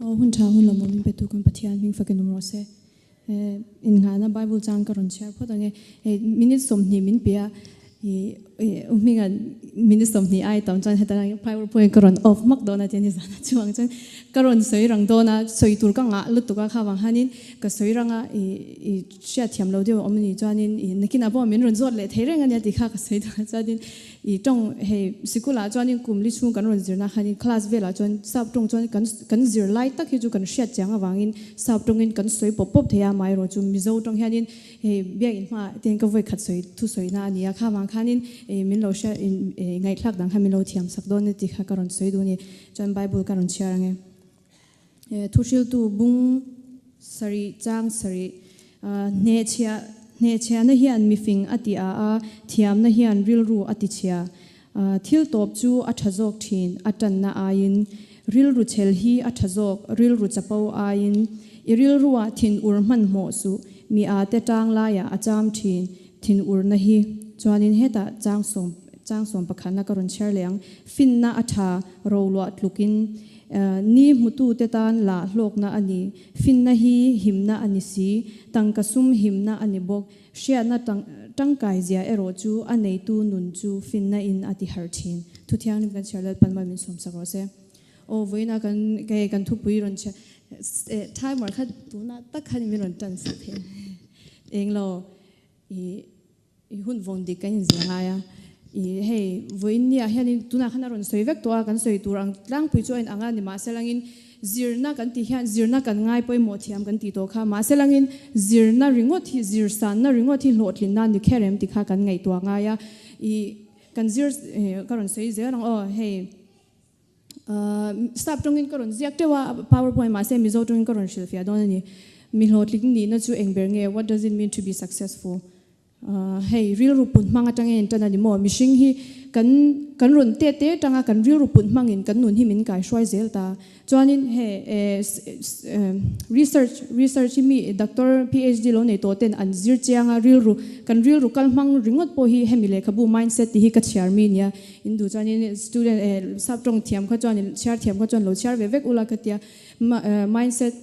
Aw hun tha hun lawmawm in petu kan Pathian hming fakin awm rawh se. Innghahna Bible chang ka rawn chhiar phawt ang e. Hei minute 20 min pe a, ih u hminga minute 20 ai tam chuan heta powerpoint ka rawn off hmak dawn a tia ni zan a chuang chuan ka rawn sawi rang dawn a, sawi tur ka ngah lutuk a kha vang hianin ka sawi rang a ih ih hriat thiam lo deuh a awm a nih chuanin ih nakinah pawh min rawn zawt leh thei reng a nia tih kha ka sawi dawn a chuanin I tawng hei sikulah chuanin kum li chhung kan rawn zirna khanin class velah chuan sap tawng chuan kan kan zir lai tak hi chu kan hriat chiang avangin sap tawngin kan sawi pawp pawp thei a, amaherawh chu Mizo tawng hianin hei biakinn hmaah ten ka vawi khat sawi thu sawina a ni a, kha vang khanin min lo hria ngaihthlak dang kha min lo thiam sak dawn a tih kha ka rawn sawi duh a ni. Chuan Bible ka rawn chhiar ang e. Thuhriltu bung sarih chang sarih hnehchhiah hnehchhiahna hian mifing a ti a a, thiamna hian rilru a ti chhia. Thil tawp chu a tha zawk thin a tanna aiin. Rilru chhel hi a tha zawk rilru chapo aiin. I rilruah thin ur hmanhmawh suh mi a te tang laiah a cham thin thin urna hi. Chuanin hetah chang sawm chang sawm pakhatna ka rawn chhiar leh ang. Finna a tha roluah tlukin. Ni hmutute tan lah hlawkna a ni. Finna hi himna a ni si. Tangka sum himna a ni bawk. Hriatna tangkai zia erawh chu a neitu nun chu finna in a ti harh thin. Thu thianghlim kan chhiar Lalpan mal min sawmsak rawh se. Aw vawiina kan hei kan thupui rawn chhiar timer kha tunah tak khan min rawn tan sak thei eng lo i I hun vawng dik kan inzir ngai a, i hei vawiin nia hianin tunah khan a rawn sawi vek tawh a, kan sawi tur ang tlangpui chu a inang a ni mahselangin zirna kan tih hian zirna kan ngai pawimawh thiam kan tih tawh kha mahselangin zirna ringawt hi zirsanna ringawt hi hlawhtlinna ni kher em tih kha kan ngaihtuah ngai a, i kan zir ka rawn sawi zel ang aw hei. Sap tawngin ka rawn ziak teuh a, powerpoint mahse Mizo tawngin ka rawn hrilhfiah dawn a ni. Mi hlawhtling nihna chu eng ber nge? What does it mean to be successful? Hei rilru put hmang atangin in tan a ni maw? Mihring hi kan kan rawn te te atanga kan rilru put hmangin kan nun hi min kaihruai zel ta. Chuanin hei research research hi mi doctor PhD lo nei tawh ten an zir chiang a, rilru kan rilru kal hmang ringawt pawh hi hemi lehkhabu mindset tih hi ka chhiar mi nia. In duh chuanin student eh sap tawng thiam kha chuan chhiar thiam kha chuan lo chhiar ve vek ula ka tia mindset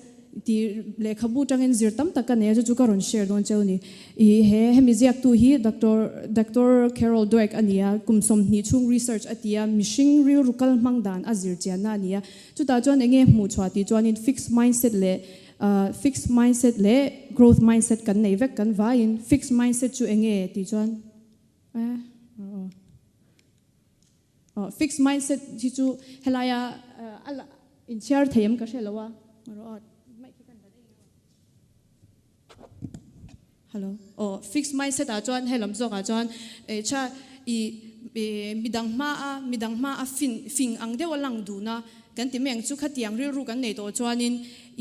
tih lehkhabu tangin zir tam tak ka nei a chu chu ka rawn share dawn cheu ni. I he hemi ziaktu hi Doctor Doctor Carol Dweck a ni a, kum 20 chhung research a ti a, mihring rilru kal hmang dan a zir chianna a ni a. Chutah chuan enge hmuh chhuah tih chuanin fixed mindset leh fixed mindset leh growth mindset kan nei vek kan vaiin fixed mindset chu enge tih chuan eh aw fixed mindset hi chu helaia a la inchhiar thei em ka hre lo a hello aw fixed mindset ah chuan helam zawk ah chuan eh tha i midang hma a midang hma a fin fing ang deuh a lang dun a kan ti mai ang chu khatiang rilru kan nei tawh chuanin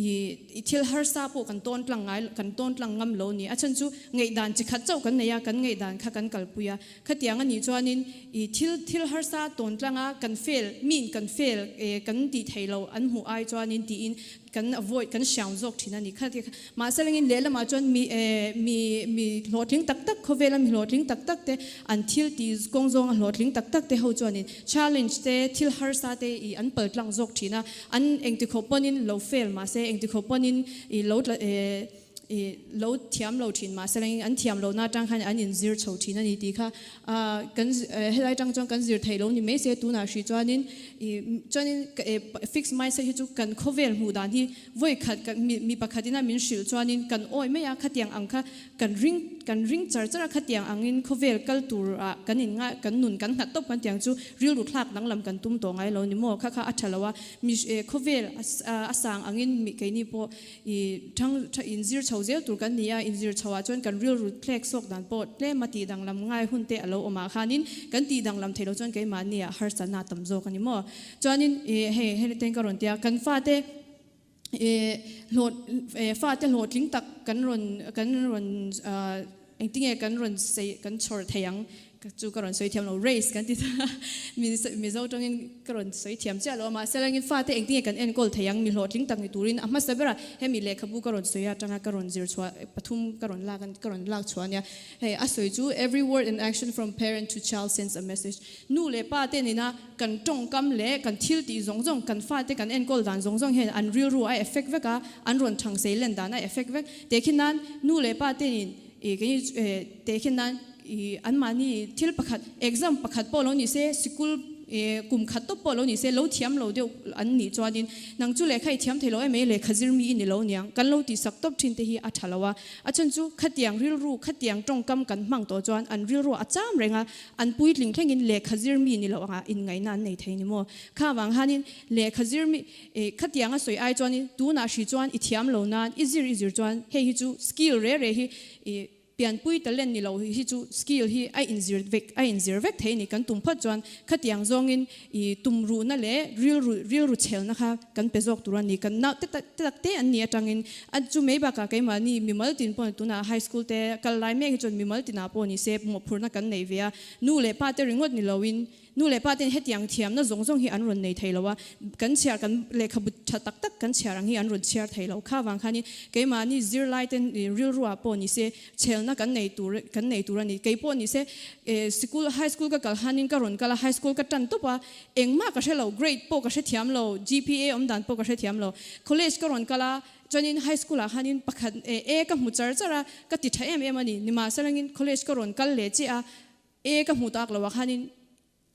i thil harsa pawh kan tawn tlang ngai kan tawn tlang ngam lo ni a chhan chu ngaihdan chi khat chauh kan nei a kan ngaihdan kha kan kalpui a khatiang a nih chuanin i thil thil harsa tawn tlang a kan fail min kan fail kan tih theih loh an hmuh ai chuanin tiin kan avoid kan hriam zawk thin a ni kha ti mahse langin lehlamah chuan mi eh mi mi hlawhtling tak tak khawvela mi hlawhtling tak tak te an thil tih kawng zawnga hlawhtling tak tak te ho chuanin challenge te thil harsa te ih an pal tlang zawk thin a an engti khawp pawnin lo fail mahse engti khawp pawnin ih lo tla eh ih lo thiam lo thin mahse langin an thiam lohna atang khan an inzir chho thin a ni tih kha ah kan helai atang chuan kan zir theih lo ni mai se tunah hrih chuanin ih chuanin fixed mindset hi chu kan khawvel hmuh dan hi vawi khat kan mi mi pakhatin a min hrilh chuanin kan awi mai a khatiang ang kha kan ring kan ring char char a khatiang angin khawvel kal tur ah kan in ngai kan nun kan nghat tawp kan tiang chu rilru thlak danglam kan tum tawh ngai lo ni maw kha kha a tha lo a mi khawvel a sang angin mi keini pawh I thang tha inzir chho zel tur kan ni a, inzir chho ah chuan kan rilru thlek sawk dan pawh tlem a tih danglam ngai hun te a lo awm ah khanin kan tih danglam theih loh chuan keimahni ah harsatna a tam zawk a ni maw. Chuanin i hei hei ten ka rawn ti a, kan fate i hlawh fate hlawhtling tak kan rawn kan rawn engtinge kan rawn sei kan chhawr thei ang. Chu ka rawn sawi thiam lo, race kan ti ta a, Mizo tawngin ka rawn sawi thiam chiah lo a, mahse langin fate engtin nge kan enkawl thei ang, mi hlawhtling tak ni turin a hmasa bera hemi lehkhabu ka rawn sawi atanga ka rawn zir chhuah pathum ka rawn lak ka rawn lak chhuah ania. Hei a sawi chu every word and action from parent to child sends a message. Nu leh pa te nena kan tawngkam leh kan thil tih zawng zawng, kan fate kan enkawl dan zawng zawng hian an rilru a effect vek a, an rawn thang sei len dan a effect vek. Tehkhin nan nu leh pa te nin tehkhin nan I anmahni thil pakhat, exam pakhat pawh lo ni se, sikul kum khat tawp pawh lo ni se, lo thiam lo deuh an nih chuanin nang chu lehkha i thiam thei lo em ei, lehkha zir mi i ni lo niang, kan lo tihsak tawp thin te hi a tha lo a. A chhan chu khatiang rilru, khatiang tawngkam kan hmang tawh chuan an rilru a cham reng a, an puitling thlengin lehkha zir mi ni lo anga inngaihna an nei thei ni maw? Kha vang khanin lehkha zir mi, khatiang a sawi ai chuanin tunah hri chuan i thiam lo nan, i zir i zir chuan hei hi chu skill re re hi i Pianpui talent ni lo hi chu skill hi a inzir vek a inzir vek thei a ni. Kan tum phawt chuan khatiang zawngin i tumruhna leh rilru rilru chhelna kha kan pe zawk tur a ni. Kan nau te tak te tak te an nih atangin a chu mai bakah keimahni mimal tin pawh tunah high school te kal lai mek hi chuan mimal tinah pawh ni se mawhphurhna kan nei ve a. Nu leh pa te ringawt ni loin Nu leh pa ten hetiang thiamna zawng zawng hi an rawn nei thei lo a, kan chhiar kan lehkhabu tha tak tak kan chhiar ang hi an rawn chhiar thei lo. Kha vang khanin keimahni zirlai ten rilruah pawh ni se chhelna kan nei tur kan nei tur a ni. Kei pawh ni se sikul high school ka kal hanin ka rawn kal a, high school ka tan tawp a, engmah ka hre lo, grade pawh ka hrethiam lo, GPA awm dan pawh ka hrethiam lo. College ka rawn kal a, chuanin high school ah khanin pakhat A ka hmu char char a, ka ti tha em em a ni. Nimahselangin college ka rawn kal leh chiah a, E ka hmu tak lo ah khanin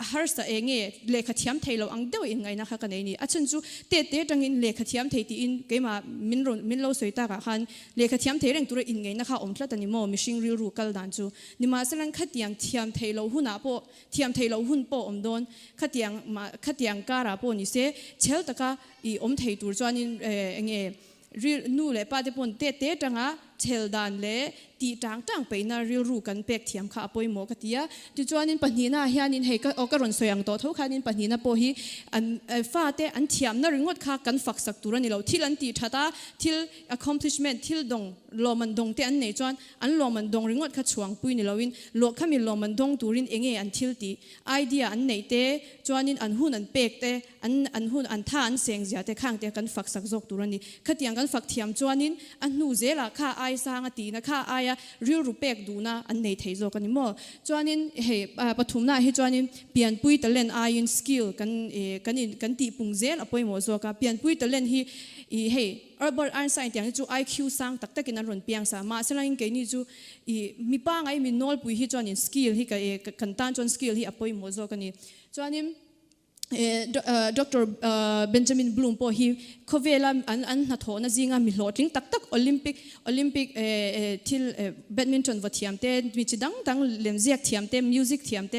a harsa e nge lehkha thiam thei lo ang deuh in ngaihna kha ka nei ni. A chhan chu te te atangin lehkha thiam thei tiin keimah min rawn min lo sawi tak ah khan lehkha thiam thei reng tura in ngaihna kha awm tlat a ni maw mihring rilru kal dan chu. Nimahsela khatiang thiam thei lo hunah pawh thiam thei lo hun pawh awm dawn khatiang mah khatiang karah pawh ni se chhel taka i awm thei tur chuanin enge Ril, nu leh pa te pawn te te tanga chhel dan leh tih tang tang peihna rilru kan pek thiam kha a pawimawh ka ti a. Tichuanin pahnihna ah hianin hei ka aw ka rawn sawi ang tawh tho khanin pahnihna pawh hi an fate an thiamna ringawt kha kan fak sak tur a ni lo. Thil an tih that a, thil accomplishment, thil dawng, lawm an dawng te an neih chuan an lawm an dawng ringawt kha chhuangpui ni loin lawh khami lawm an dawng turin enge an thil tih, idea an neih te, chuanin an hun an pek te, An an hun an tha an seng zia te khang te kan fak sak zawk tur a ni. Khatiang kan fak thiam chuanin a hnu zelah kha ai sang a tihna kha aia rilru pek duhna an nei thei zawk a ni maw? Chuanin hei pathumnaah hi chuanin pianpui talent aiin skill kan kan in kan tihpung zel a pawimawh zawk a. Pianpui talent hi ih hei Albert Einstein tiang hi chu IQ sang tak takin an rawn piang sa. Mahselain keini chu ih mipa ngai min nawlpui hi chuanin skill hi kan tan chuan skill hi a pawimawh zawk a ni. Chuanin. Doctor Benjamin Bloom pawh hi khawvela an an hnathawhna zinga mi hlawhtling tak tak Olympic Olympic thil badminton va thiam te mi chi dang dang lemziak thiam te music thiam te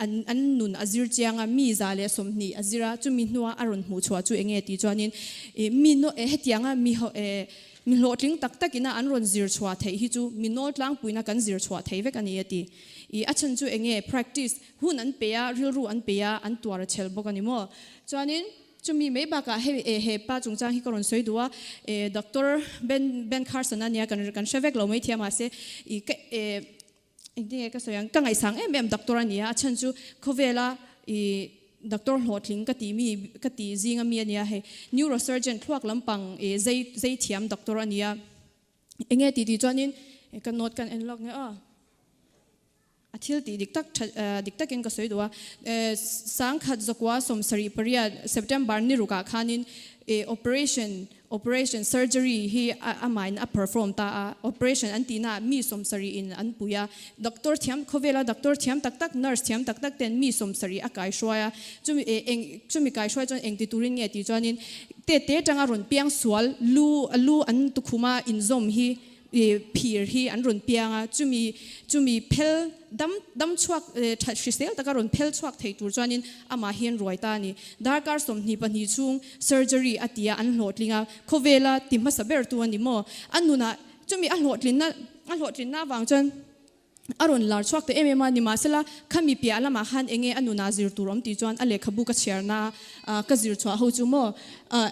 an an nun a zir chiang a mi 120 a zir a chumi hnua a rawn hmuh chhuah chu enge tih chuanin mi hetianga mi mi hlawhtling tak takina an rawn zir chhuah theih hi chu mi nawl tlangpuina kan zir chhuah thei vek a ni a ti. I a chhan chu enge practice Hun an pe a, rilru an pe a, an tuar a chhel bawk a ni maw? Chuanin chumi mai bakah hei eh he pa chungchang hi ka rawn sawi duh a, eh Doctor Ben Ben Carson a nia kan kan hre vek lo mai thiam mahse ih ka eh engtin nge ka sawi ang ka ngaihsang em em doctor a nia a chhan chu khawvela ih doctor hlawhtling ka tih mi ka tih zinga mi a nia hei neurosurgeon thluak lampang eh zai zai thiam doctor a nia enge tih tih chuanin ka note kan en lawk nge aw. A thil tih dik tak tha dik takin ka sawi duh a, 1978 September ni rukah khanin operation operation surgery hi amahin a perform ta a, operation an tihnaah mi 70 in an pui a, doctor thiam khawvela doctor thiam tak tak nurse thiam tak tak ten mi 70 a kaihruai a, chumi eng chumi kaihruai chuan engti turin nge tih chuanin te te tanga rawn piang sual lu lu an tukhuma inzawm hi I phir hi an rawn piang a, chumi chumi phel dam dam chhuak that hrisel taka rawn phel chhuak thei tur chuanin amah hian ruai ta a ni. Darkar 22 chhung surgery a ti a, an hlawhtling a, khawvela ti hmasa ber tu a ni maw? A nunah chumi a hlawhtlinna a hlawhtlinna avang chuan. A rawn lar chhuak ta em em a, nimahsela khami piah lamah khan enge a nunah zir tur awm tih chuan a lehkhabu ka chhiarna ka zir chhuah ho chu maw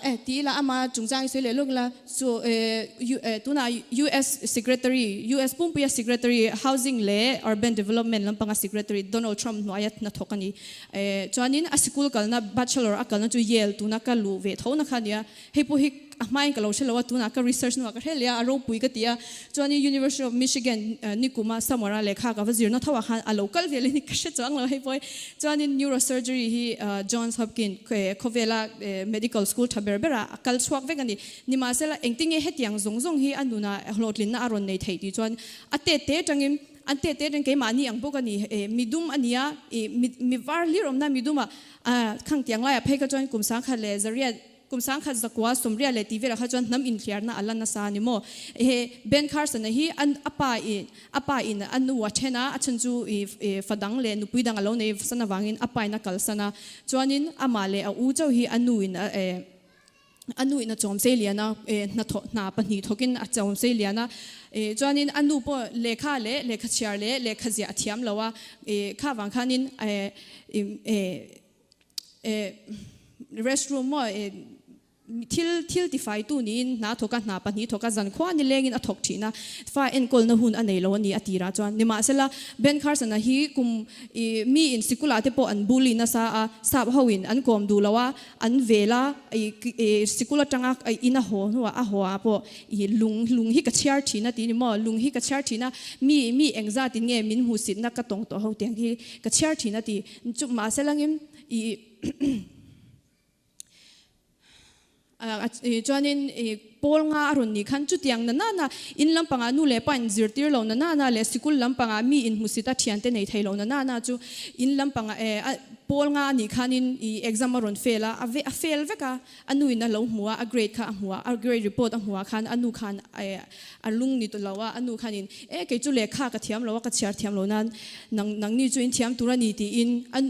eh ti ila ama chungchang i sawi leh lawk ila chu eh tunah US Secretary US pumpuia Secretary Housing leh Urban Development lampanga Secretary Donald Trump hnuaia hnathawk a ni eh chuanin a sikul kalna Bachelor a kalna chu Yale tuna ka luh ve tho na kha a nia. Hei pawh hi a hmain ka lo hre lo a, tunah ka research hnuah ka hre leh a, a ropui ka ti a. Chuanin University of Michigan nikuma summer a lehkha ka va zirna tho ah khan a lo kal ve leh ni ka hre chuang lo hei pawh hi. Chuanin neurosurgery hi Johns Hopkins khawvela medical school tha ber berah a kal chhuak vek a ni. Nimahsela engtinge hetiang zawng zawng hi a nunah hlawhtlinna a rawn nei theih tih chuan a tet te atangin an tet te atangin keimahni ang bawk a ni. Midum a nia, mi var hlir awmna midum ah khangtiang laiah phei kha chuan kum 10,000 leh zariat Kum 10,000 zakua sawmriat leh tih velah kha chuan hnam inthliarna a la nasa a ni maw? He Ben Carson-a hi an a pa in a pa in a nu a then a, a chhan chu i fa dang leh nupui dang a lo nei san avangin a pa in a kalsan a. Chuanin amah leh a u chauh hi a nu in a a nu in a chawm sei lian a, hnathawh hna pahnih thawkin a chawm sei lian a. Chuanin a nu pawh lehkha leh lehkha chhiar leh lehkha ziah a thiam lo a, kha vang khanin Restroom maw thil thil tifaitu niin hna thawk a, hna pahnih thawk a, zankhua ni lengin a thawk thin a, fa enkawlna hun a nei lo a ni a tirah chuan. Nimahsela, Ben Carson-a hi kum i mi in sikulah te pawh an bully nasa a, sap ho in an kawm duh lo a, an vel a, i sikul atanga in a haw hnuah a haw ah pawh i lung lung hi ka chhiar thin a ti ni maw, lung hi ka chhiar thin a, mi mi engzatin nge min hmuhsitna ka tawng tawh ho tiang hi ka chhiar thin a ti. Chu mahse langin i chuanin i pawl nga a rawn nih khan chutiang na nana in lampangah nu leh pa in zirtir lo na nana leh sikul lampangah mi in hmusit a thiante nei thei lo na nana chu in lampangah pawl nga a nih khanin i exam a rawn fail a a fail vek a. A nu in a lo hmu a, a grade kha a hmu a, a grade report a hmu ah khan a nu khan a lung ni lo a, a nu khan in e kei chu lehkha ka thiam lo a, ka chhiar thiam lo nan nang nangni chu in thiam tur a ni tiin a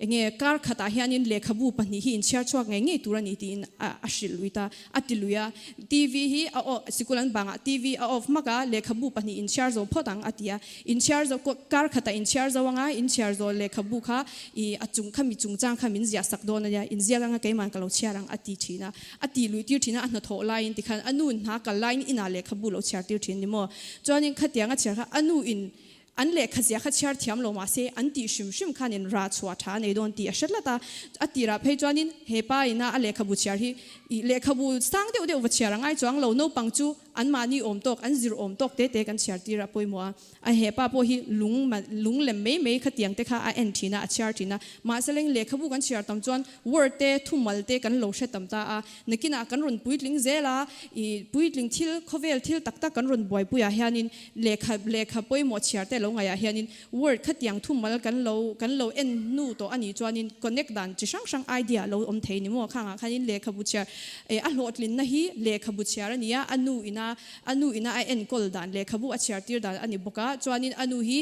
enge kar khatah hianin lehkhabu pahnih hi in chhiar chhuak ngei ngei tur a ni tiin a a hrilh lui ta, a ti lui a. TV hi a off sikul an bangah TV a off hmak a, lehkhabu pahnih in chhiar zo phawt ang a ti a, in chhiar zo kar khatah in chhiar zo anga in chhiar zo lehkhabu kha I a chung kha mi chungchang kha min ziah sak dawn a nia, in ziak anga keiman ka lo chhiar ang a ti thin a, a ti luih tir thin a, a hnathawh laiin tikhan a nu in hna kal laiin inah lehkhabu lo chhiar tir thin ni maw? Chuanin khatiang a chhiar kha a nu in an lehkha ziah kha chhiar thiam lo mahse an tih hrim hrim khan in rah chhuah tha a nei dawn tih a hre tlat a, a tirah phei chuanin he pa ina a lehkhabu chhiar hi i lehkhabu sang deuh deuh va chhiar a ngai chuang lo, naupang chu anmahni awm tawk an zir awm tawk te te kan chhiar tir a pawimawh a. A hepa pawh hi lung lung lem mai mai khatiang te kha a en thin a, a chhiar thin a. Mahse leng lehkhabu kan chhiar tam chuan word te, thumal te kan lo hre tam ta a. Nakinah kan rawn puitling zel a, ih puitling thil, khawvel thil tak tak kan rawn buaipuiah hianin lehkha lehkha pawimawh chhiar te lo ngaihah hianin word khatiang thumal kan lo kan lo en hnu tawh a nih chuanin connect dan chi hrang hrang idea a lo awm thei ni maw? Khangah khanin lehkhabu chhiar eh a hlawhtlinna hi lehkhabu chhiar a ni a, a nu ina A nu ina a enkawl dan, lehkhabu a chhiar tir dan a ni bawk a, chuanin a nu hi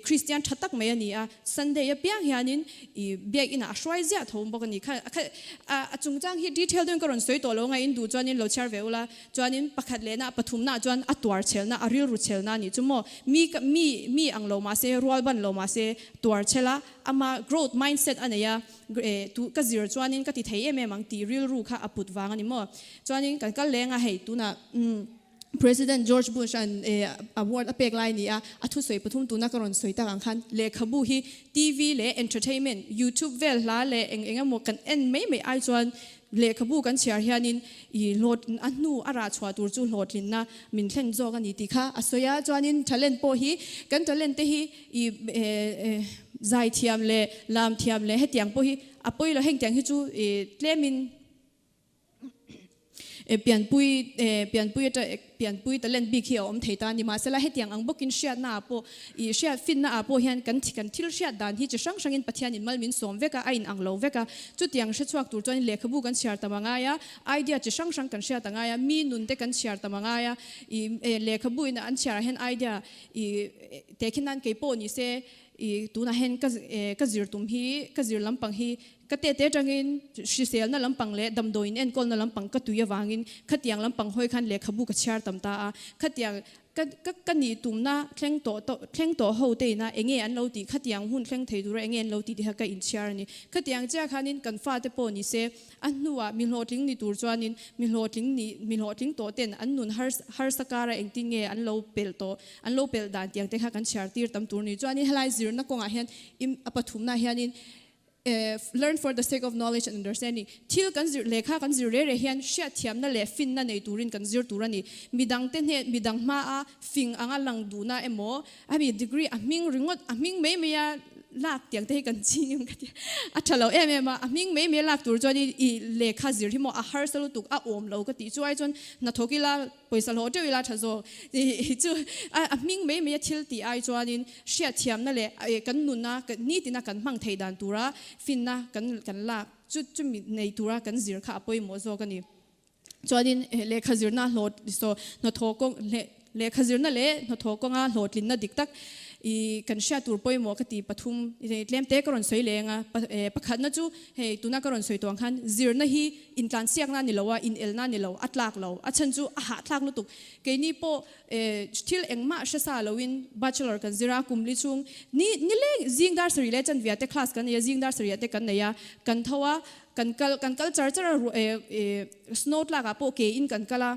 Kristian tha tak mai a ni a, Sunday apiang hianin biakinah a hruai ziah tho bawk a ni. Kha a chungchang hi detail deuhin ka rawn sawi tawh lo ngaiin duh chuanin lo chhiar ve ula, chuanin pakhat lehna pathumnaah chuan a tuar chhelna, a rilru chhelna a nih chu maw, mi mi mi ang lo mahse, rual ban lo mahse tuar chhel a, ama growth mindset a nei a, ka zir chuanin ka ti thei em em ang tih rilru kha a put vang a ni maw. Chuanin kan kal leng a, hei tunah President George Bush an award a pek lai ni a, a thusawi pathum tuna ka rawn sawi tak ang khan lehkhabu hi TV leh entertainment, YouTube vel hla leh eng eng emaw kan en mai mai ai chuan lehkhabu kan chhiar hianin i hlawt a hnu a rah chhuah tur chu hlawhtlinna min thlen zawk a ni tih kha a sawi a. Chuanin talent pawh hi kan talent te hi i zaithiam leh lamthiam leh hetiang pawh hi a pawi lo, hengtiang hi chu i tlemin Pianpui pianpui ata pianpui talent bik hi a awm thei ta a ni. Mahsela hetiang ang bawkin hriatna ah pawh ih hriat finna ah pawh hian kan kan thil hriat dan hi chi hrang hrangin Pathianin mal min sawm vek a, a in ang lo vek a. Chutiang hre chhuak tur chuanin lehkhabu kan chhiar tam a ngai a, idea chi hrang hrang kan hriat a ngai a, mi nun te kan chhiar tam a ngai a. Ih lehkhabu in an chhiar ah hian idea ih tehkhin nan kei pawh ni se ih tunah hian ka ka zir tum hi ka zir lampang hi. Ka tete atangin hriselna lampang leh damdawiin enkawlna lampang ka tui avangin khatiang lampang hawi khan lehkhabu ka chhiar tam ta a. Khatiang ka ka ka nih tumna thleng tawh tawh thleng tawh ho te ina enge an lo tih khatiang hun thleng thei tura enge an lo tih tih kha ka inchhiar a ni. Khatiang chiah khanin kan fate pawh ni se a hnuah mi hlawhtling ni tur chuanin mi hlawhtling nih mi hlawhtling tawh ten an nun har harsa kara engtin nge an lo pelh tawh an lo pelh dan tiang te kha kan chhiar tir tam tur ni. Chuanin helai zirna kawngah hian a pathumna hianin Learn for the sake of knowledge and understanding, Thil kan zir, lehkha kan zir reh reh hian hriatthiamna leh finna nei turin kan zir tur a ni. Midangte hnen, midang hmaa fing anga lang duhna emaw, hemi degree a hming ringawt, a hming mai maia lak tiang te hi kan ching em ka ti a tha lo em em a, a hming mai maia lak tur chuan i lehkha zir hi maw a harsa lutuk, a awm lo ka tih chu ai chuan hnathawk ila, Pawisa hlawh teuh ila tha zawk hi chu a hming mai mai a thil tih ai chuanin hriatthiamna leh kan nuna nitina kan hmang theih dan tura finna kan kan lak chu chumi nei tura kan zir kha a pawimawh zawk a ni. Chuanin lehkha zirna hlawh saw hnathawh kawng lehkha zirna leh hnathawh kawnga hlawhtlinna dik tak i kan hriat tur pawimawh ka ti pathum tlem te ka rawn sawi leh ang a pakhatna chu hei tuna ka rawn sawi tawh ang khan zirna hi Intlansiakna a ni lo a, inelna a ni lo, a tlak lo. A chhan chu a hahthlak lutuk. Keini pawh thil engmah hre sa loin bachelor kan zir a, kum li chhung ni nileng zing dar sarih leh chanvia te class kan nei a, zing dar sarih ah te kan nei a, kan tho a, kan kal kan kal char char a, snow tlakah pawh ke in kan kal a.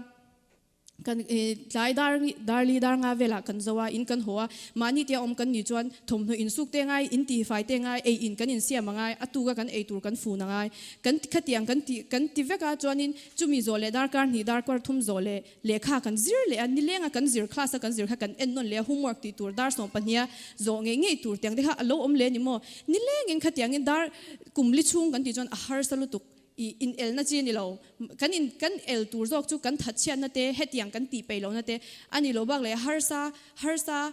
Kan tlai dar darli dar nga velah kan zo a, in kan haw a, mahni tia awm kan nih chuan thawmhnaw insuk te ngai, in tihfai te ngai, ei in kan insiam a ngai, a tuka kan ei tur kan fun a ngai. Kan khatiang kan ti kan ti vek a, chuanin chumi zawh leh darkar hnih darkar thum zawh leh lehkha kan zir leh a, nilenga kan zir class a kan zir kha kan en nawn leh a, homework tih tur dar 12 a zawh ngei ngei tur tiang te kha a lo awm leh a ni maw? Nilengin khatiangin dar kum li chhung kan tih chuan a harsa lutuk. I inelna chi a ni lo. Kan in kan el tur zawk chu kan thatchhiatna te, hetiang kan tih peih lohna te a ni lo bak leh harsa harsa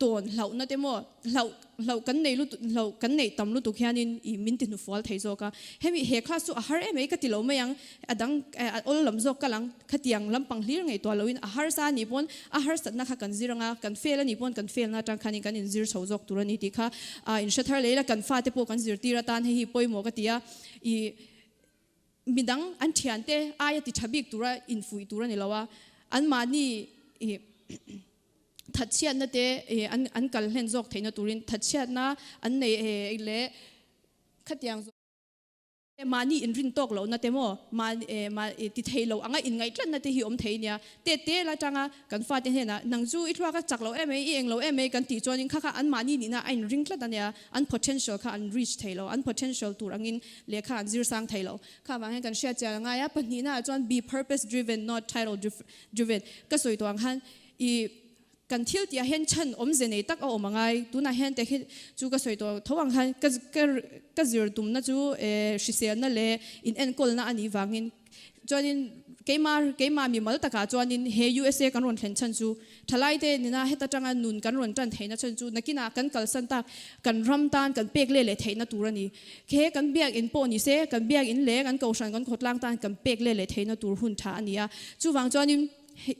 tawn hlauhna te maw hlauh hlauh kan nei lutuk hlauh kan neih tam lutuk hianin i min ti hnufual thei zawk a. Hemi he class chu a har em mai ka ti lo mai ang, a dang a awl lam zawk kal ang, khatiang lampang hlir ngaihtuah loin a harsa a nih pawn a harsatna kha kan zir anga, kan fail a nih pawn kan fail na atang khanin kan inzir chho zawk tur a ni tih kha a inhre thar leh ila kan fate pawh kan zirtir atan hei hi pawimawh ka ti a. I midang an thiante aia ti tha bik tura infuih tur a ni lo a, anmahni i thatchhiatna te an an kal hlen zawk theihna turin thatchhiatna an nei leh khatiang zawk mahni inrin tawk lohna te maw mahni ti thei lo anga inngaih tlatna te hi awm thei nia. Te te la tanga kan fate hnenah nang chu i thluak a chak lo em mai, i eng lo em mai kan tih chuanin kha kha anmahni nihna a inring tlat a nia, an potential kha an reach thei lo, an potential tur angin lehkha an zir sang thei lo. Kha vang hian kan hriat chian a ngai a, pahnihna ah chuan be purpose driven not title driven ka sawi tawh ang khan i kan thil tih ah hian chhan awmze nei tak a awm a ngai, tunah hian te khi chu ka sawi tawh tho ang khan ka ka zir tumna chu hriselna leh in enkawlna a nih vangin Chuanin keimah keimah mimal takah chuanin he usa kan rawn thlen chhan chu thalaite nena heta tanga nun kan rawn tan theihna chhan chu nakinah kan kalsan tak kan ram tan kan pek leh leh theihna tur a ni. He kan biakinn pawh ni se kan biakinn leh kan kohhran kan khawtlang tan kan pek leh leh theihna tur hun tha a ni a. Chuvang chuanin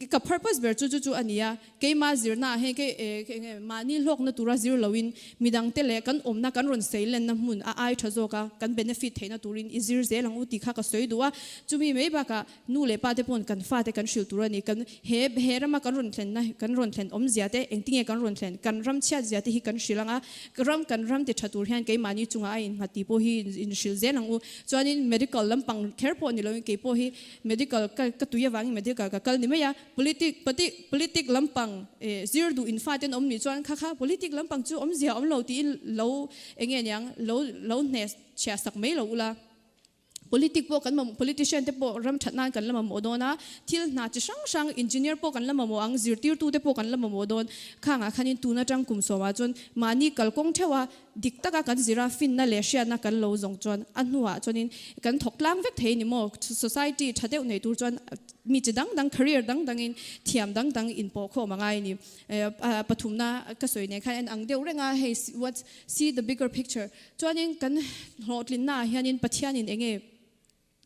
ka purpose ber chu chu chu a ni a. Keimah zirnaah hian kei eng nge mahni hlawkna tura zir loin midangte leh kan awmna kan rawn seilenna hmun a ai tha zawk a, kan benefit theihna turin i zir zel ang u tih kha ka sawi duh a. Chumi mai bakah nu leh pa te pawn kan fate kan hrilh tur a ni. Kan he he rama kan rawn thlenna kan rawn thlen awmzia te engtinge kan rawn thlen kan ram chhiat zia te hi kan hrilh ang a, ram kan ram ti tha tur hian keimahni chungah a innghat tih pawh hi inhrilh zel ang u. Chuanin medical lampang kher pawh ni loin kei pawh hi medical ka ka tui avangin medical ka kal ni mai a. Politic, pati, politic lampang zir duh in fate an awm nih chuan kha kha politic lampang chu awmzia awm lo tiin lo eng nge niang lo lo hne chhiah sak mai lo ula. Politic pawh kan mamawh, politician te pawh ram that nan kan la mamawh dawn a, thil hna chi hrang hrang engineer pawh kan la mamawh ang, zirtirtu te pawh kan la mamawh dawn. Khangah khanin tun atang kum sawmah chuan mahni kalkawng theuh a dik taka kan zira finna leh hriatna kan lo zawng chuan a hnuah chuanin kan thawk tlang vek thei ni maw? Society tha deuh nei tur chuan mi chi dang dang, career dang dangin thiam dang dang inpawh khawm a ngai a ni. Pathumna ka sawi nen khan en ang deuh reng a, hei what see the bigger picture chuanin kan hlawhtlinnaah hianin Pathianin eng nge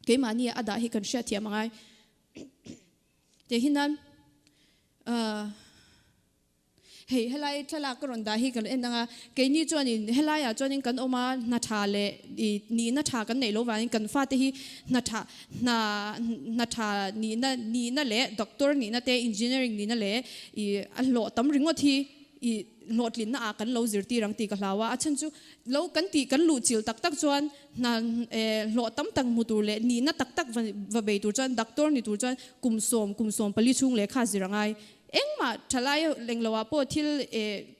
keimahni a dah hi kan hriatthiam a ngai. Teh hinan. Hei helai thlalak ka rawn dah hi ka en ang a, keini chuanin helaiah chuanin kan awm a, hna tha leh i nihna tha kan neih loh vangin kan fate hi hna tha hna hna tha nihna nihna leh doctor nihna te engineering nihna leh i a hlawh tam ringawt hi i hlawhtlinna ah kan lo zirtir ang tih ka hlau a, a chhan chu lo kan tih kan luh chilh tak tak chuan hna hlawh tam tak hmu tur leh nihna tak tak va bei tur chuan doctor ni tur chuan kum sawm kum sawm pali chhung lehkha zir a ngai. Engmah thalai lengloah pawh thil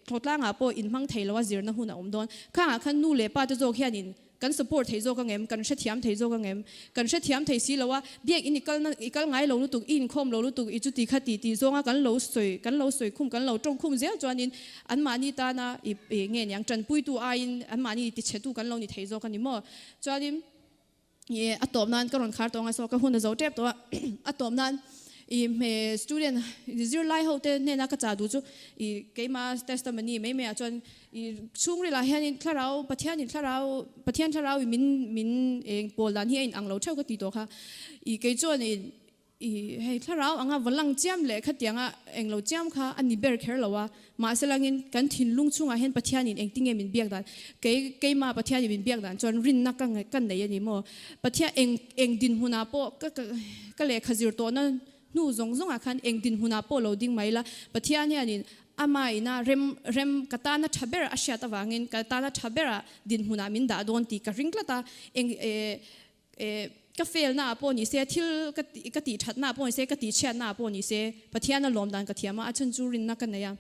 thlawtlangah pawh inhmang thei loa zirna hun a awm dawn. Khangah khan nu leh pa te zawk hianin kan support thei zawk angem, kan hrethiam thei zawk angem? Kan hrethiam thei si lo a, biak in i kalna i kal ngai lo lutuk, i inkhawm lo lutuk, i chuti kha ti tih zawnga kan lo sawi kan lo sawi khum kan lo tawng khum zel chuanin anmahni tana i nge niang tanpuitu aiin anmahni tichhetu kan lo ni thei zawk a ni maw? Chuanin. I a tawp nan ka rawn khar tawh ang a saw ka hun a zo tep tawh a a tawp nan i hme student zirlai ho te hnena ka chah duh chu i keima testimony mai mai ah chuan i chhungril ah hianin thlarau Pathian in thlarau Pathian thlarau in min min eng pawl dan hi a in ang lo theuh ka ti tawh kha i kei chuan i I hei thlarau anga va lang chiam leh khatianga englo chiam kha a ni ber kher lo a, mahse langin kan thinlung chungah hian Pathianin engtinge min biak dan, kei keimah Pathianin min biak dan chuan rinna ka ka nei a ni maw? Pathian eng eng dinhmunah pawh ka ka lehkha zir tawhna hnu zawng zawngah khan eng dinhmunah pawh lo ding mai la, Pathian hianin ama ina rem rem ka tana tha ber a hriat avangin ka tana tha berah dinhmunah min dah dawn tih ka ring tlat a, eng e Eh, ka fail na ah pawh ni se, thil ka tih ka tih that na ah pawh ni se, ka tih chhiat na ah pawh ni se, Pathian a lawm dan ka thiam a, a chhan chu rinna ka nei a.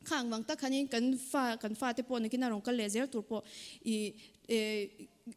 Kha ang vang tak khanin kan fa kan fate pawh nakin a rawn kal leh zel tur pawh i eh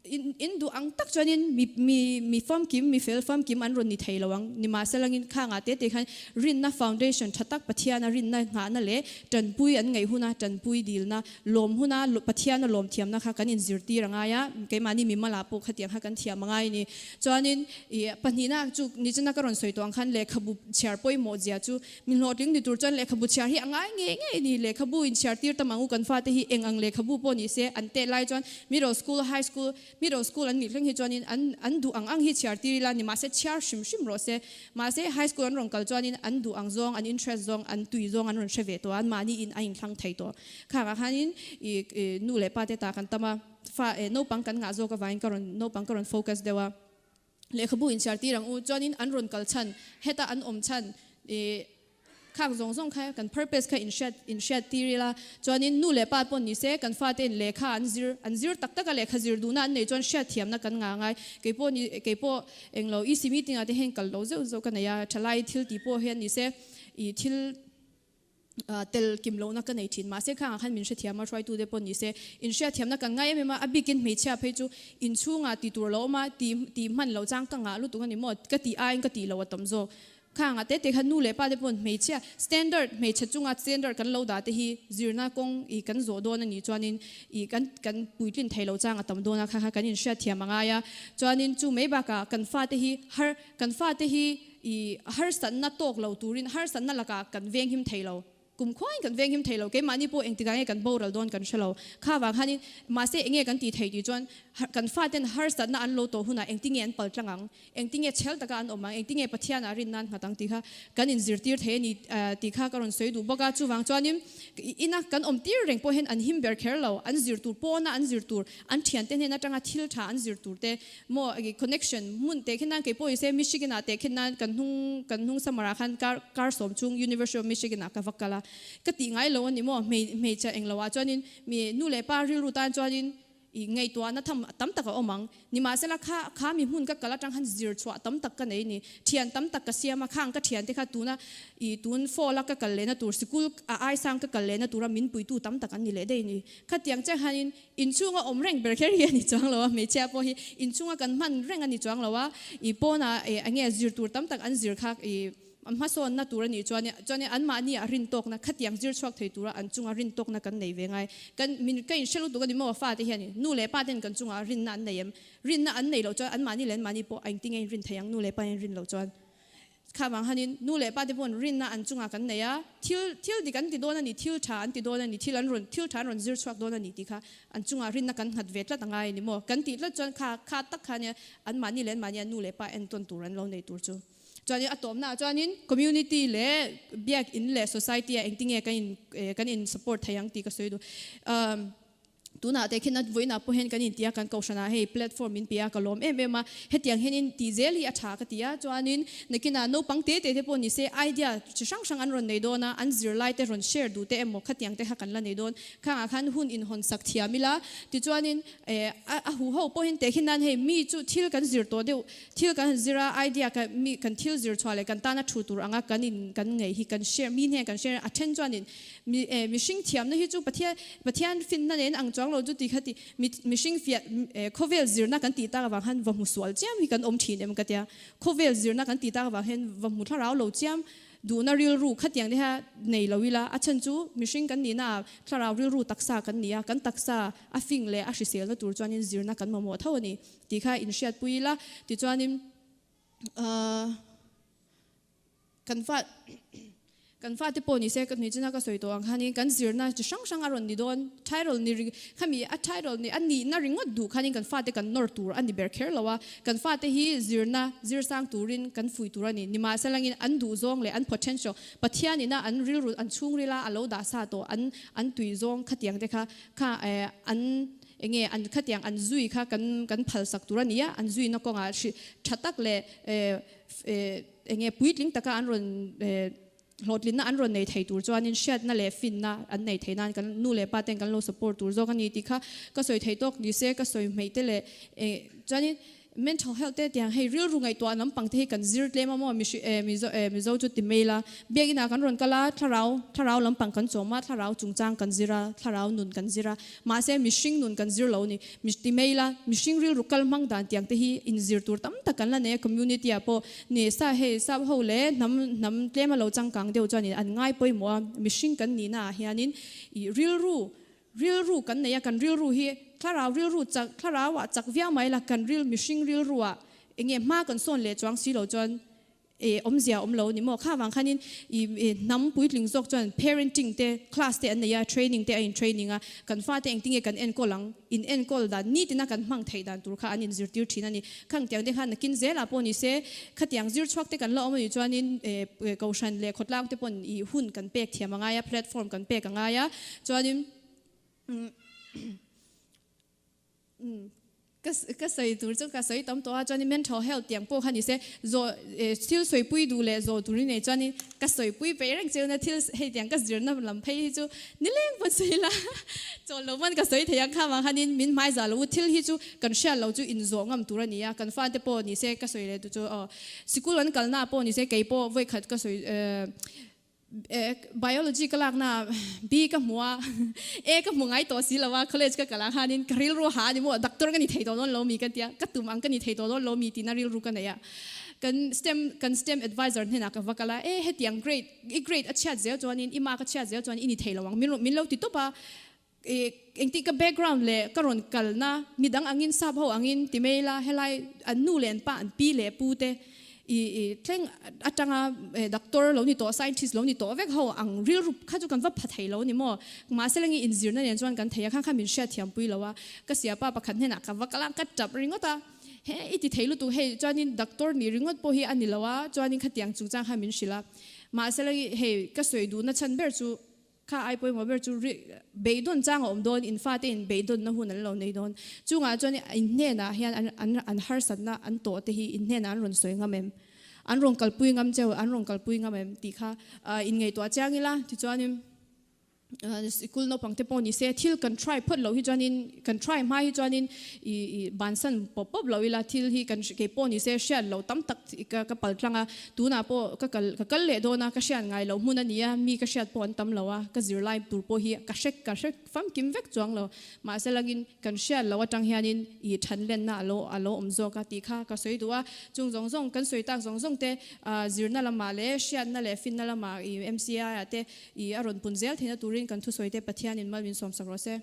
in in duh ang tak chuanin mi mi mi famkim mi fel famkim an rawn ni thei lo ang. Nimahselangin khangah te te khan rinna foundation tha tak Pathian a rinna nghahna leh tanpui an ngaih huna tanpui dilna Lawm huna Pathiana lawm thiamna kha kan inzirtir a ngai a, keimahni mimalah pawh khatiang kha kan thiam a ngai a ni. Chuanin i pahnihna chu nichina ka rawn sawi tawh ang khan lehkhabu chhiar pawimawh zia chu mi hlawhtling ni tur chuan lehkhabu chhiar hi a ngai ngei ngei a ni. Lehkhabu inchhiartir tam ang u kan fate hi eng ang lehkhabu pawh ni se an tet lai chuan middle school, high school, middle school an nih thleng hi chuanin an an duh ang ang hi chhiar tir ila ni mahse chhiar hrim hrim rawh se. Mahse high school an rawn kal chuanin an duh ang zawng, an interest zawng, an tui zawng an rawn hre ve tawh a, anmahni in a inthlang thei tawh. Khangah khanin i nu leh pa te ta kan tam a, fa naupang kan ngah zawk avangin ka rawn naupang ka rawn focus deuh a. Lehkhabu inchhiar tir ang u, chuanin an rawn kal chhan, heta an awm chhan i khang zawng zawng kha kan purpose kha inhriat inhriat tir ila, chuanin nu leh pa pawh ni se kan fate in lehkha an zir an zir tak tak a lehkha zir duhna an neih chuan hriat thiamna kan ngah ngai. Keipawh ni keipawh englo EC meeting ah te hian kal lo zeuh zeuh ka nei a, thalai thil tih pawh hian ni se i thil tel kim lohna ka nei thin. Mahse khangah khan min hrethiam a, hruaitute pawh ni se inhriatthiamna kan ngai em em a, a bikin hmeichhia phei chu inchhungah ti tur lo awm a, ti tih hman loh chang ka ngah lutuk a ni maw, ka tih aiin ka tih loh a tam zawk. Khangah te te khan nu leh pa te paw'n hmeichhia standard, hmeichhe chunga standard kan lo dah te hi zirna kawng i kan zawh dawn a nih chuanin i kan kan puitlin thei loh chang a tam dawn a, kha kha kan inhriatthiam a ngai a. Chuanin chu mai bakah kan fate hi har kan fate hi I harsatna tawk lo turin harsatna lakah kan venghim thei lo. Kum khuain kan venghim thei lo. Keimahni pawh engtikah nge kan boral dawn kan hre lo. Kha vang khanin mahse enge kan tih theih tih chuan kan faten harsatna an lo tawh hunah engtinge an pal tlang ang, engtinge chhel taka an awm ang, engtinge Pathianah rin nan nghat ang tih kha kan inzirtir thei a ni tih kha ka rawn sawi duh bawk a. Chuvang chuanin ina kan awm tir reng pawh hian an him ber kher lo. An zir tur pawna an zir tur, an thiante hnen atanga thil tha an zir tur te Maw connection hmun teh khin nan kei pawh nise Michigan ah teh khin nan kan hnung kan hnung summer ah khan kar kar sawm chung University of Michigan ah ka va kal a ka tih ngai lo a ni maw hmei hmeichhe eng lo ah chuanin mi nu leh pa rilru tan chuanin i ngaihtuahna tham tam tak a awm ang nimahsela kha kha mi hmun ka kal atang khan zir chhuah tam tak ka nei a ni thian tam tak ka siam a khang ka thian te kha tuna i tun fall a ka kal lehna tur sikul a aisang ka kal lehna tura min puitu tam tak an ni leh daih a ni khatiang chiah khanin Inchhunga awm reng ber kher hi a ni chuang lo a, hmeichhia pawh hi inchhunga kan hman reng a ni chuang lo a, i pawnah eng nge zir tur tam tak an zir kha i hmasawnna tur a nih chuan chuan anmahni ah rin tawkna khatiang zir chhuak thei tura an chunga rin tawkna kan nei ve ngai. Kan min ka inhre lutuk a ni maw fate hian nu leh pa ten kan chungah rinna an nei em? Rinna an nei loh chuan anmahni leh anmahni pawh a engtinge in rin thei ang nu leh pa in rin loh chuan. Kha vang hanin nu leh pa te paw'n rinna an chungah kan nei a, thil thil dik an ti dawn a ni, thil tha an ti dawn a ni, thil an rawn thil tha an rawn zir chhuak dawn a ni tih kha an chungah rinna kan nghat ve tlat a ngai a ni maw? Kan tih tlat chuan kha kha tak kha nia anmahni leh anmahnia nu leh pa entawn tur an lo nei tur chu. Chuanin a tawpnaah chuanin community leh biak in leh society ah engtinge kan in kan in support thei ang tih ka sawi duh. Tunah te khian a vawiinah pawh hian kan inti a, kan kohhranah hei platform min pe a, ka lawm em em a. Hetiang hianin tih zel hi a tha ka ti a, chuanin nakinah naupang te te te pawh ni se idea chi hrang hrang an rawn nei dawn a, an zirlai te rawn share duh te emaw khatiang te kha kan la nei dawn. Khangah khan hun inhawn sak thiam ila, tichuanin a huho pawhin tehkhin nan hei mi chu thil kan zir tawh deuh, thil kan han zir a, idea kan mi kan thil zir chhuah leh kan tana thu tur anga kan in kan ngei hi kan share mi hnen kan share a, a then chuanin Mi eh mihring thiamna hi chu Pathian Pathian finna nen ang chuang lo chu ti kha ti mi mihring fiah eh khawvel zirna kan tih tak avang khan va hmu sual chiam hi kan awm thin em ka tia. Khawvel zirna kan tih tak avang hian va hmu thlarau lo chiam duhna rilru khatiang te kha nei lo ila a chhan chu mihring kan nihna ah thlarau rilru taksa kan ni a, kan taksa a fing leh a hriselna tur chuanin zirna kan mamawh tho a ni tih kha inhriatpui ila tichuanin ahh Kan fa kan fate pawh ni se ka hnuichina ka sawi tawh ang khanin kan zirna chi hrang hrang a rawn ni dawn. Thairawl ni ri khami a thairawl ni a nihna ringawt duh khanin kan fate kan nawr tur a ni ber kher lo a. Kan fate hi zirna zir sang turin kan fui tur a ni. Nimahselangin an duh zawng leh an potential Pathian ina an rilru an chhungrila a lo dah sa tawh an an tui zawng khatiang te kha kha an enge an khatiang an zui kha kan kan phalsak tur a ni a. An zuina kawngah hri tha tak leh Enge puitling taka an rawn hlawhtlinna an rawn nei thei tur chuanin hriatna leh finna an nei thei nan kan nu leh pa ten kan lo support tur zawk a ni tih kha ka sawi thei tawk ni se ka sawi hmeih te leh chuanin mental health te tiang hei rilru ngaihtuah lampang te hi kan zir tlem a maw mizo mizo chu ti mai la biakinn ah kan rawn kal a thlarau thlarau lampang kan chawm a thlarau chungchang kan zir a thlarau nun kan zir a mahse mihring nun kan zir lo a ni. Ti mai ila, mihring rilru kal hmang dan tiang te hi inzir tur tam tak kan la nei a, community ah pawh ni sa hei sap ho leh hnam hnam tlem a lo changkang deuh chuanin an ngai pawimawh a, mihring kan nihna ah hianin ih rilru rilru kan nei a, kan rilru hi thlarau rilru chak thlarau ah chak viau mai ila kan ril mihring rilru ah enge hma kan sawn leh chuang si lo chuan E awmzia awm lo ni maw? Kha vang khanin i hnam puitling zawk chuan parenting te class te an nei a, training te a in training a, kan fate engtinge kan enkawl ang, in enkawl dan nitina kan hmang theih dan tur kha an in zirtir thin a ni. Khang tiang te khan nakin zelah pawh ni se, khatiang zir chhuak te kan la awm a nih chuanin kohhran leh khawtlang te pawn i hun kan pek thiam a ngai a, platform kan pek a ngai a, chuanin Ka ka sawi tur chu ka sawi tam tawh a, chuanin mental health tiang pawh kha ni se, zawh thil sawipui duh leh zawh tur i nei chuanin ka sawipui peih reng che una thil hei tiang ka zirna lam phei hi chu nileng pawn sawi ila chawl lo pawn ka sawi thei ang kha vang khanin min hmai zah lo u, thil hi chu kan hriat lo chu inzawh ngam tur a ni a, kan fate pawh ni se ka sawi leh duh chu aw sikul an kalna pawh ni se kei pawh vawikhat ka sawi Biology ka lakna B ka hmu a, A ka hmu ngai tawh si lo a, college ka kal ah khanin ka rilru ha a ni maw, doctor ka ni thei tawh dawn lo mi ka tia, ka tum ang ka ni thei tawh dawn lo mi tihna rilru ka nei a. Kan STEM kan STEM advisor hnenah ka va kal a, e hetiang grade i grade a chhiat zel chuanin i mark a chhiat zel chuan i ni thei lo ang min lo ti tawp a, engtin ka background leh ka rawn kalna midang angin sap ho angin ti mai ila helai an nu leh an pa an pi leh pu te i i thleng atanga doctor lo ni tawh scientist lo ni tawh vek ho ang rilru kha chu kan va pha thei lo ni maw mahse lengin inzirna nen chuan kan thei a kha kha min hriatthiam pui lo a ka siapa pakhat hnenah ka va kal a ka tap ringawt a he i ti thei lutuk hei chuanin doctor nih ringawt pawh hi a ni lo a chuanin khatiang chungchang kha min hrilh a mahse lengin hei ka sawi duhna chhan ber chu Kha ai pawimawh ber chu beidawn chang a awm dawn, in fate in beidawnna hun an lo nei dawn. Chungah chuan in hnenah hian an an harsatna an tawh te hi in hnenah an rawn sawi ngam em? An rawn kalpui ngam cheu, an rawn kalpui ngam em? tih kha in ngaihtuah chiang ila. Tichuanin sikul naupang te pawh ni se, thil kan try phawt loh hi chuanin, kan try hma hi chuanin i bansan pawp pawp loh ila, thil hi kan kei pawh ni se hriat loh tam tak ka pal tlang a. Tunah pawh ka kal ka kal leh dawn a, ka hriat ngai loh hmun a ni a, mi ka hriat pawh an tam lo a, ka zirlai tur pawh hi ka hre ka hre famkim vek chuang lo. Mahse langin kan hriat loh atang hianin i than lenna a lo a lo awm zawk a tih kha ka sawi duh a. Chung zawng zawng kan sawi tak zawng zawng te zirna lamah leh hriatna leh finna lamah i MCI ah te i a rawn pun zel theihna turin kan thusawi te Pathianin mal min sawmsak rawh se.